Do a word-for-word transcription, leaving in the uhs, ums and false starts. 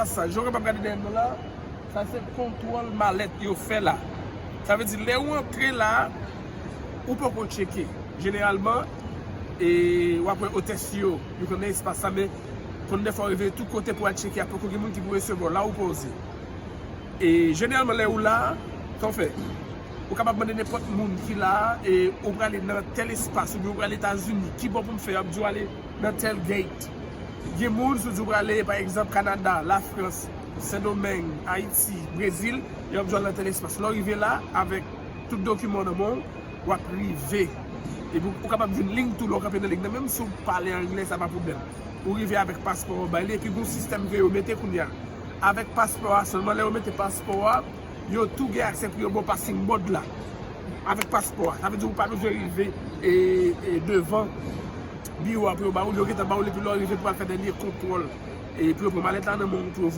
Sa, jan w kapab gade dèyè m nan la, sa se kontwòl malèt yo fè la. Sa vle di, lè ou antre la, ou poko tcheke. Jeneralman, e w ap wè otès yo, yo konn nan espas sa, men konn dèfwa w rive tout kote pou al tcheke, a poko gen moun ki pou resevwa w la ou poze. E jeneralman, lè ou la, sa w fè? Ou kapab mande nenpòt moun ki la, e ou prale nan tèl espas, oubyen ou prale Etazini, ki bò pou m fè? Y ap di w ale nan tèl gate. Gen moun, si w di w prale, pa egzanp, Kanada, Lafrans, Sendomeng, Ayiti, Brezil, y ap di w al nan tèl espas. Lè w rive la, avèk tout dokiman w nan men w, w ap rive. Epi ou kapab jwenn liy tou lè w kanpe nan liy nan, menm si w pale anglè, sa pa pwoblèm. Ou rive avèk paspò w, bay li, epi gen yon sistèm ke yo mete kounye a. Avèk paspò a sèlman, lè yo mete paspò a, yo tou gen aksè pou yo ba w passing board la. Avèk paspò a. Sa vle di ou pa bezwen rive e, e devan biwo a pou yo ba ou l, yo gentan ba ou l, epi lè w rive pou al fè dènye kontwòl. E pou yo pran malèt la nan men w, pou yo